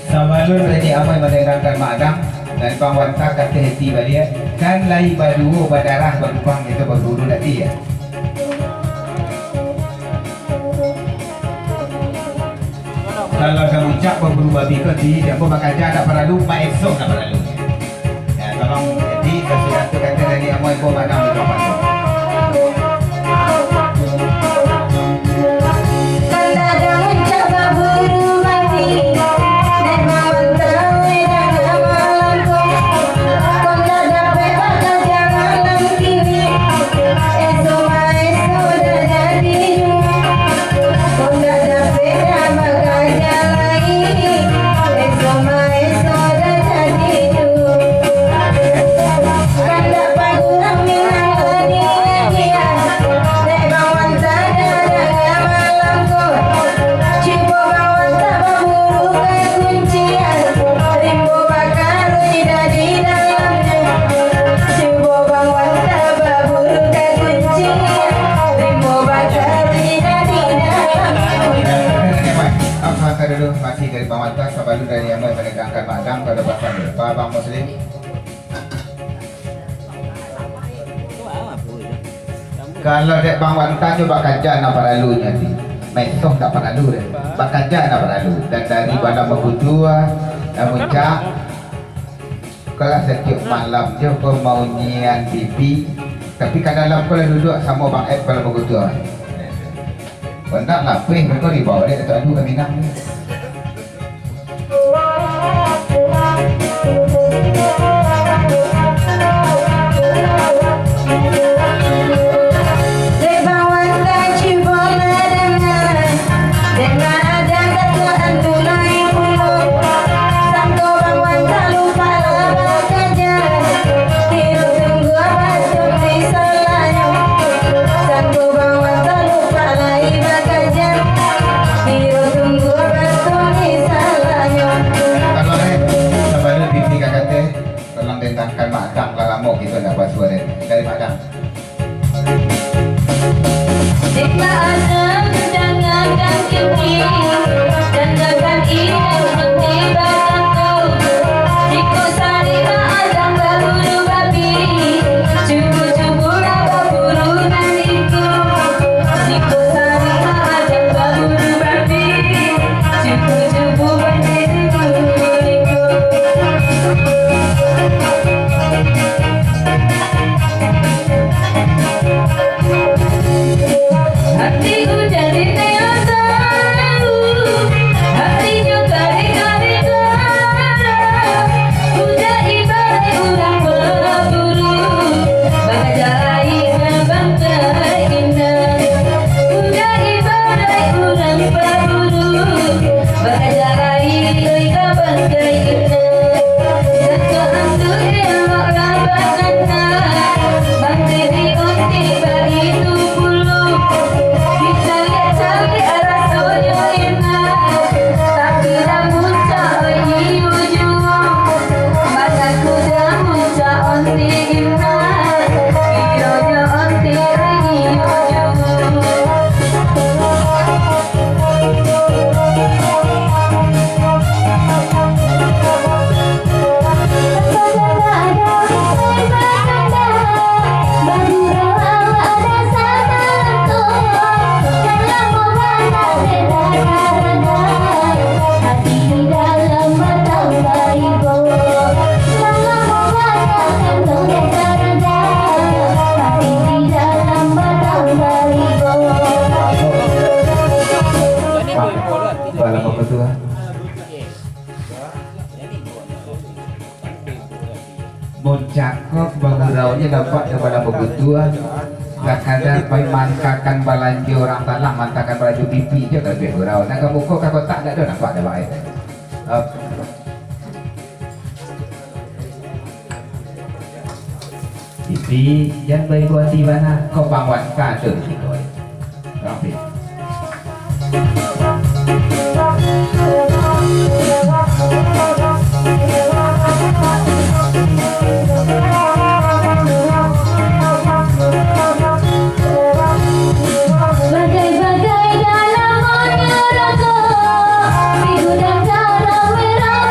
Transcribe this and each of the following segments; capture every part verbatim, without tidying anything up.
Sabalun Reni Amoi mandangkan Mak Adang, nan Bang Wanta ka tahati baliak, kan lai baduo badarah balubang itu baburu tadi, ya. Kalau dah muncak baburu babi ko, di, dia pun bakaja ndak paralu, maesok ndak paralu. Ya, tolong, jadi, kasudah tu kata Reni Amoi, ibu mana, ibu mana. Apa kata dulu, masih dari Bang Wanta, sabalun Reni Amoi mandangkan Mak Adang, pada pasang dulu. Pak Bang Muslim. Kalau dek Bang Wanta nyo bakaja ndak paralu nyo ti. Maesok ndak paralu dek. Bakaja ndak paralu. Dan dari Balang Bakutua, dah muncak. Kalau satiok malam jo ko maunyian bibi, tapi ka dalam ko lah duduak samo Bang Ed Balang Bakutua. Kok ndak lapeh, mako dibawa dek Datuk Adu ka Minang. Kalau, eh, sabalun bibi ka kate, tolong dendangkan Mak Adang, lah lamo kito ndak basuo deh. Dari Mak Adang. Balang Bakutua. Mun cako baguraunyo nampak dek Balang Bakutua, sakadar pai maantakan balanjo urang talang, maantakan balanjo bibi jo ka labiah gurau. Nan ka muko ka kotak ndak ado nampak dek bae. Isi, jan baibo ati bana, kok Bang Wan ka tu di siko. Rapi. Bagai-bagai dalam monyorogo, di gudang garam merah.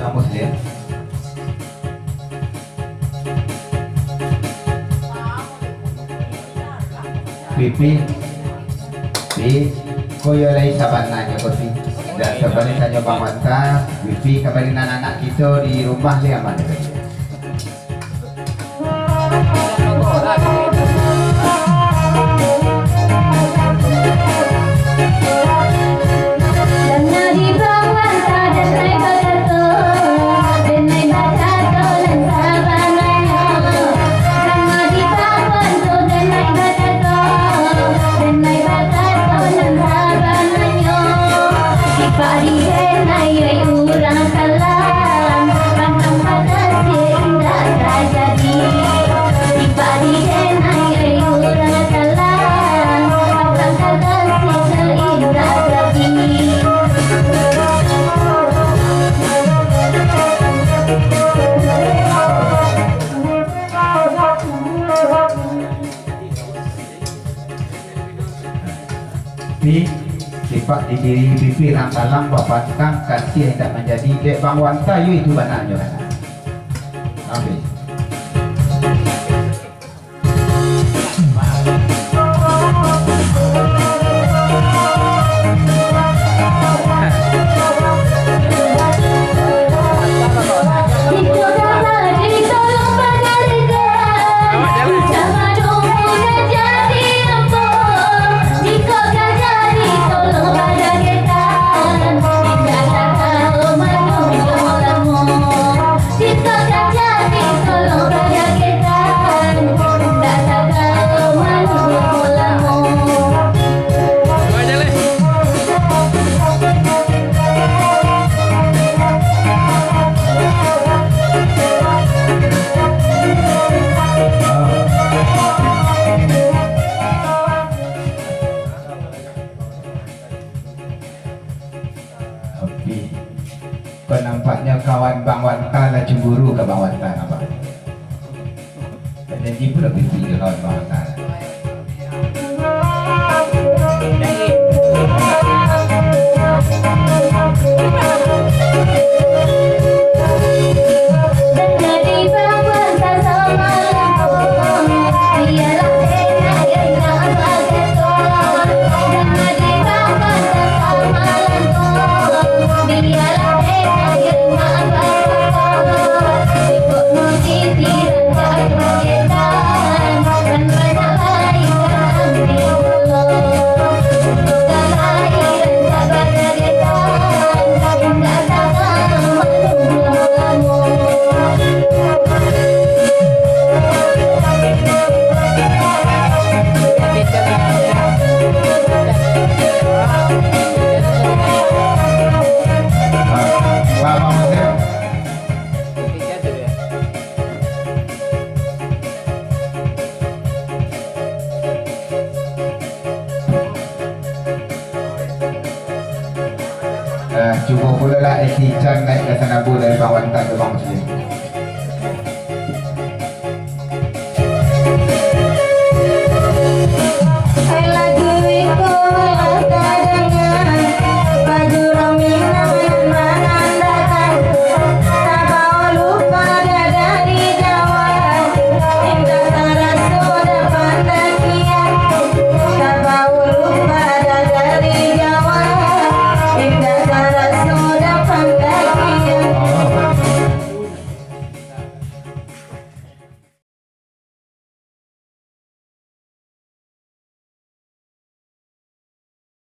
Muslim. Pipi, Pi, ko yo lai sabananyo ko, Pi. Dan sabananyo Bang Wanta, Pipi, kabari nan anak kito di rumah lai aman. Pi, sipak di diri Pipi rang talang bapantang kasiah indak manjadi, dek Bang Wanta yo itu bananyo kan. Habis. Oke. Kok nampaknyo kawan Bang Wanta lah cemburu ka Bang Wanta, nampak? Jadi pulo Pipi jo kawan Bang Wanta. Eh, cubo pulolah Eti Chan naik ka Sanabo dari Bang Wanta ka Bang Muslim.